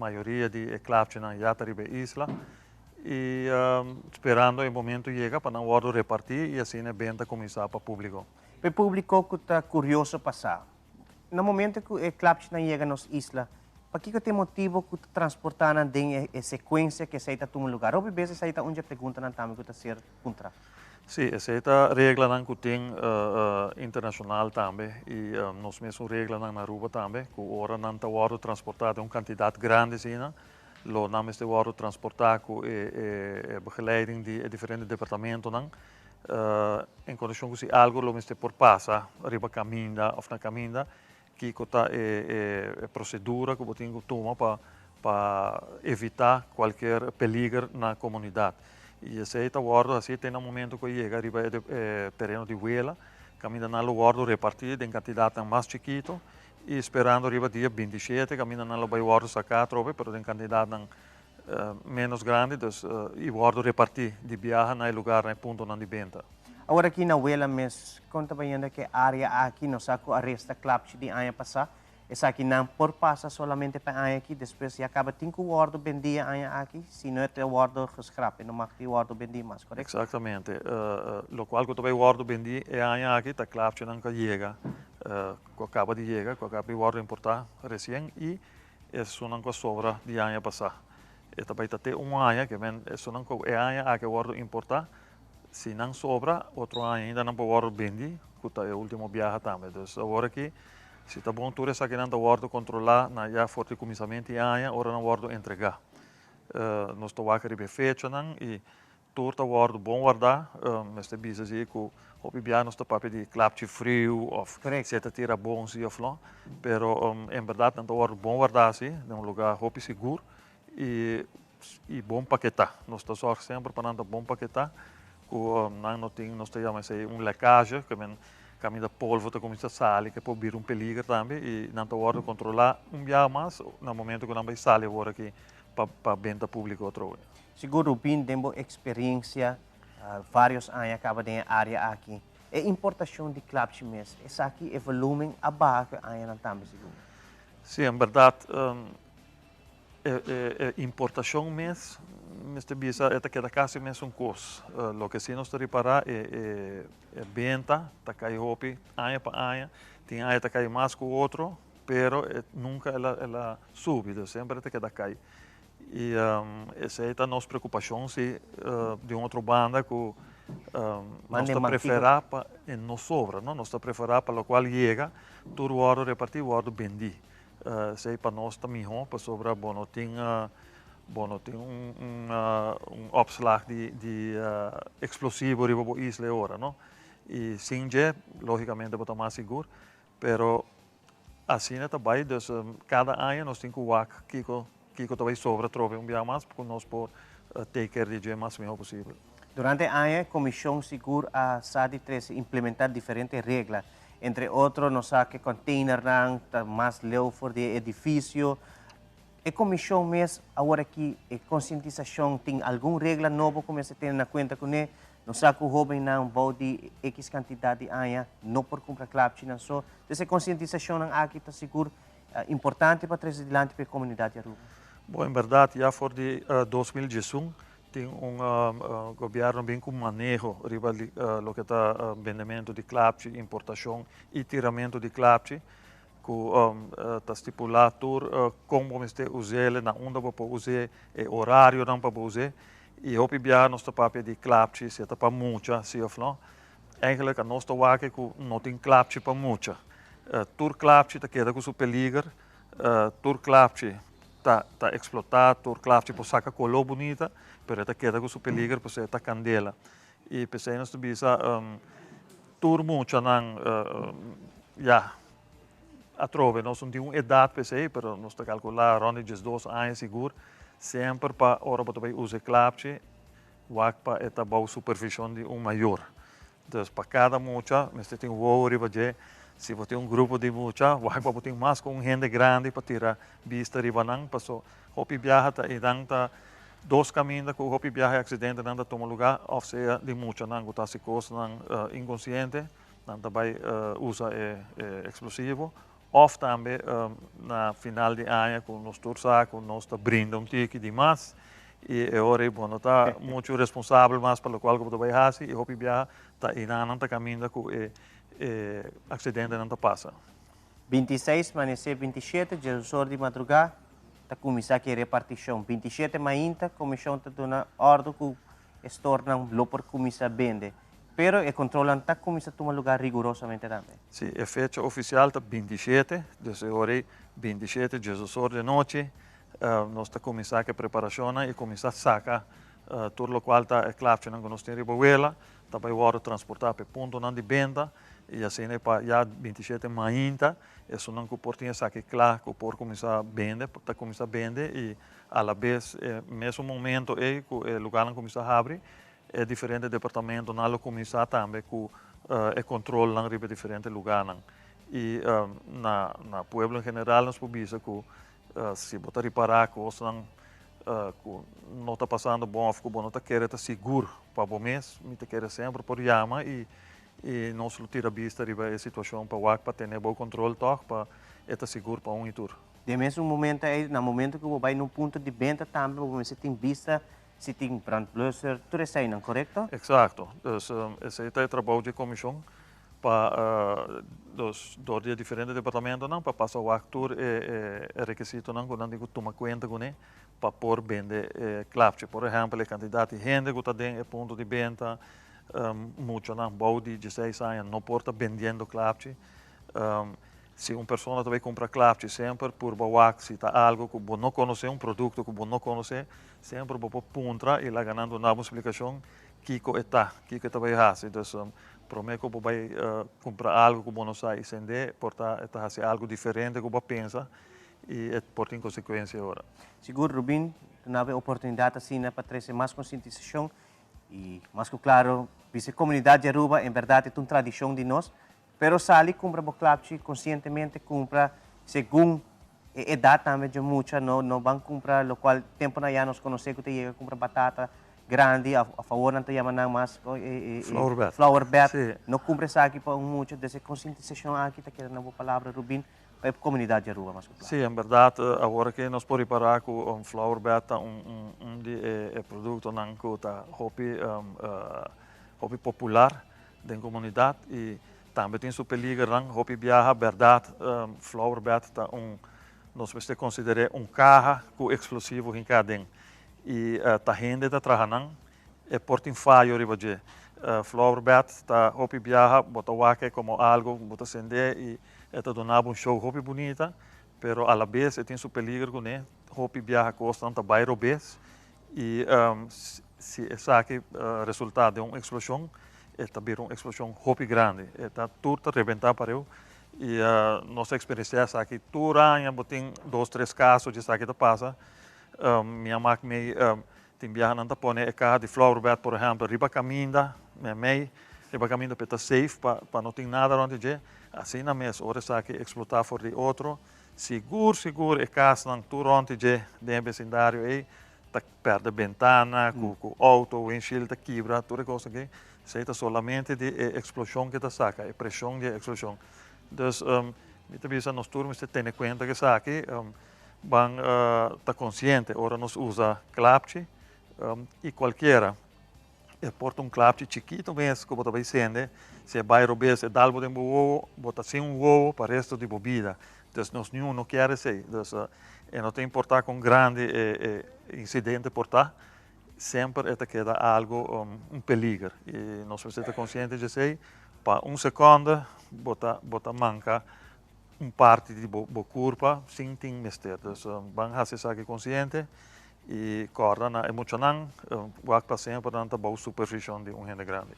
Mayoria di e klapchinan ya ta riba e isla y sperando e momento yega pa nan wordo reparti y asina e benta cuminsa pa publico. Pa e publico cu ta curioso pa sa, na momento cu e klapchinan yega nos isla, pakico ta e motibo cu ta transporta nan den e secuencia cu esey ta tuma lugar? Hopi bes esey ta un dje preguntanan tambe cu ta ser puntra. Sí, esey ta reglanan cu tin internacional tambe y nos mesun reglanan na Aruba tambe, cu ora nan ta wordo transporta den un cantidad grandi asina, lo nan mester wordo transporta cu e begeleiding di e diferente departamentonan en condicion cu si algo lo mester por pasa riba caminda of na caminda, kico ta e procedura cu bo tin cu tuma pa evita cualkier peliger na comunidad. Y esey ta wordo haci te na momento cu e yega riba e tereno di Wela, caminda nan lo wordo reparti den cantidadnan mas chikito y sperando riba dia 27 caminda nan lo bay wordo saca atrobe, pero den cantidadnan menos grandi, dus y wordo reparti di biaha na e lugar, na e puntonan di benta. Awor aki na Wela mes, con ta bayendo cu e area aki? Nos sa cu aresta klapchi di aña pasa. Esaki nan por pasa solamente pa aña aki, despues ya caba tin cu wordo bendi e aña aki, si no e ta wordo geschrapt, e no mag di wordo bendi mas, correcto? Exactamente. Locual cu ta bay wordo bendi e aña aki ta klapchinan cu a yega, cu a caba di yega, cu a caba di wordo importa recien y esunnan cu a sobra di aña pasa. E ta bay ta te un aña, ke men esunnan cu e aña aki a wordo importa, si nan sobra, otro aña ainda nan por wordo bendi, cu ta e ultimo biaha tambe. Dus awor aki, si ta bon tur esakinan ta wordo controla na ya for di cuminsamento di aña ora nan wordo entrega. Nos ta wak riba e fechanan y tur ta wordo bon warda. Mester bisa si cu hopi bia nos ta papia di klapchi friu of si e ta tira bon si of no, pero en berdad nan ta wordo bon warda si den un lugar hopi sigur y bon paketa. Nos ta zorg semper pa nan ta bon paketa cu nan no tin, nos ta yama esey un lekkage, ke men caminda polvo ta cuminsa sali ke por bira un peliger tambe y nan ta wordo controla un biaha mas na momento cu nan bay sali awor aki pa benta publico atrobe. Sigur Rubin, den bo experiencia varios aña caba den e area aki, e importacion di klapchi mes, esaki e volumen a baha cu e añanan tambe sigur? Si, en berdad E importacion mes, mester bisa, e ta keda casi mesun cos. Loke si nos ta ripara, e benta ta cay hopi aña pa aña. Tin aña ta cay mas cu otro, pero nunca el a subi, dus semper e ta keda cay. Y esey ta nos preocupacion si, di un otro banda cu nos ta prefera pa e no sobra, no? Nos ta prefera pa locual yega, tur wordo reparti, wordo bendi. Esei pa nos ta mihó pasobra bo no tin bo no tin un un opslag di di eksplosivo riba bo isla e ora no. I sin dje lógikamente bo ta mas sigur pero asina ta bai dus kada aña nos tin ku wak kiko kiko ta bai sobra atrobe un bia mas ku nos por take care di dje mas mihó posibel. Durante e aña e komishon sigur a sa di trese implementá diferente regla. Entre otro nos sa ku e containernan ta mas leu for di e edifisio. E komishon mes awor aki e konsientisashon tin algun regla nobo ku mester tene na kuenta kuné. Nos sa ku hóbennan bou di ekis kantidat di aña no por kumpra klapchinan so. Entonces e konsientisashonnan aki ta sigur importante pa trese dilanti pa e komunidat di Aruba. Bo, en bèrdat ya for di 2011 tin un gobierno bin cu maneho riba loke ta bendemento di klapchi, importacion y tiramento di klapchi, cu ta stipula tur con bo mester us'el, na unda bo por us'e, e horarionan pa bo us'e. Y hopi biaha nos ta papia di klapchi, si e ta pa mucha, si of no. Eigenlijk anos ta wak cu no tin klapchi pa mucha. Tur klapchi ta keda cu su peliger, tur klapchi ta ta eksplotá, tur klapchi por saka koló bunita, pero e ta keda ku su peliger pasobra e ta kandela. I p'esei nos ta bisa tur muchanan ya atrobe nos no tin un edat p'esei, pero nos ta kalkulá rònt di 12 aña sigur, semper pa ora bo ta bai usa e klapchi wak pa e ta bou supervishon di un mayor. Dus pa kada mucha mester tin wowo riba dje. Si bo tin un grupo di mucha, wak pa bo tin mas ku un hende grandi pa tira bista riba nan, paso hopi biaha ta einan ta dos kaminda ku hopi biaha e aksidentenan ta tuma lugá, òf sea di muchanan ku ta hasi kosnan inkonsiente, nan ta bai usa e eksplosivo. Of tambe na final di aña, cu nos tur sa cu nos ta brinda un tiki di mas y e ora bo no ta mucho responsabel mas pa loke cu bo bay haci y hopi biaha ta eynan ta caminda cu e accidentenan ta pasa. 26, amanece 27, 10 or di madruga, ta cuminsa cu reparticion. 27 mainta, comision ta duna orden cu storenan lo por cuminsa bende. Pero e control ta cuminsa tuma luga rigurosamente tambe. Si, e fecha oficial ta 27, dus awor 27, 10 or di anochi, nos ta cuminsa cu e preparacion y cuminsa saca tur loke ta klapchi cu nos tin riba wela, ta bay wordo transporta pa puntonan di benta y asina pa ya 27 mainta, esunnan cu por tin esaki cla, cu por cuminsa bende, ta cuminsa bende y a la vez, mesun momento ey cu e lugarnan cuminsa habri, e diferente departamentonan lo cuminsa tambe cu e control riba diferente lugarnan. Y na pueblo en general nos por bisa cu si bo ta ripara cosnan cu no ta pasando bon of cu no ta kere ta sigur pa bo mes, mi ta kere semper por yama y nos lo tira bista riba e situacion pa wak pa tene bon control toch pa ta sigur pa un y tur. Den mesun momento ey, na momento cu bo bay na un punto di benta tambe, bo tin bista si tin brandblusser, tur esey, no corecto? Exacto. Dus esey ta e trabou di comision pa dus door di diferente departamentonan pa pasa wak tur e requisitonan cu nan tin cu tuma cuenta cune pa por bende klapchi. Por ehempel, e cantidad di hende cu ta den e punto di benta, muchanan bou di 16 aña no por ta bendiendo klapchi. Si un persona ta bay cumpra klapchi, semper purba wak si ta algo cu bo no conoce, un producto cu bo no conoce, semper bo por puntra y laga nan duna un explicacion kico e ta, kico ta bay haci. Dus prome cu bo bay cumpra algo cu bo no sa y sende, por ta ta haci algo diferente cu bo pensa y por tin consecuencia ora. Sigur, Rubin, tin oportunidad asina pa trece mas concientisacion y mas cu claro, e comunidad di Aruba, en berdad, ta un tradicion di nos, pero sali cumpra bo klapchi conscientemente, cumpra segun e edad tambe di mucha, no ban cumpra loke temponan ya nos conoce cu ta yega cumpra batata grandi, a fabor nan ta yama nan mas Flower bed. Flower bed. No cumpra esaki pa un mucha, dus e concientisacion aki ta keda na bo palabra, Rubin, pa e comunidad di Aruba mas claro. Si, en berdad, awor cu nos por ripara cu un flower bed ta un di e productonan cu ta hopi popular den comunidad y tambe tin su peligernan. Hopi biaha, berdad, flower bed ta un, nos mester considera un caha cu explosivo hinca aden y ta hende ta traha nan e por tin fayo riba dje. Flower bed ta hopi biaha bo ta wak como algo bo ta sende y e ta duna un show hopi bunita, pero a la vez e tin su peliger cune. Hopi biaha cosnan ta bay robes y si esaki resulta di un explosion, e ta bira un explosion hopi grandi. E ta tur ta rebenta pareu y nos experiencia esaki tur aña, bo tin dos, tres caso di esaki ta pasa. Mi a maak mee, tin biaha nan ta pone e caha di flower bed, por ehempel, riba caminda, mei riba caminda pa ta safe, pa no tin nada rond dje. Asina mes, ora esaki explota for di otro, sigur, sigur e casnan tur rond dje den vecindario ey ta perde bentana, cu auto, windshield ta kibra, tur e cos aki. Esey ta solamente di e explosion cu ta saca, e presion di explosion. Dus mi ta bisa nos tur mester tene cuenta cu esaki, ban ta consciente ora nos usa klapchi y cualkiera e por ta un klapchi chikito mes cu bo ta bay sende, si e bay robes, e dal bo den bo wowo, bo ta sin un wowo pa resto di bo bida. Dus nos niun no kier esey. Dus e no ta importa con grandi e incidente por ta, semper e ta keda algo un peliger. Y nos mester ta consciente di esey, pa un seconde bo ta manca un parti di bo curpa sin tin mester. Dus ban haci esaki consciente y corda na e muchanan, wak pa semper nan ta bou supervision di un hende grandi.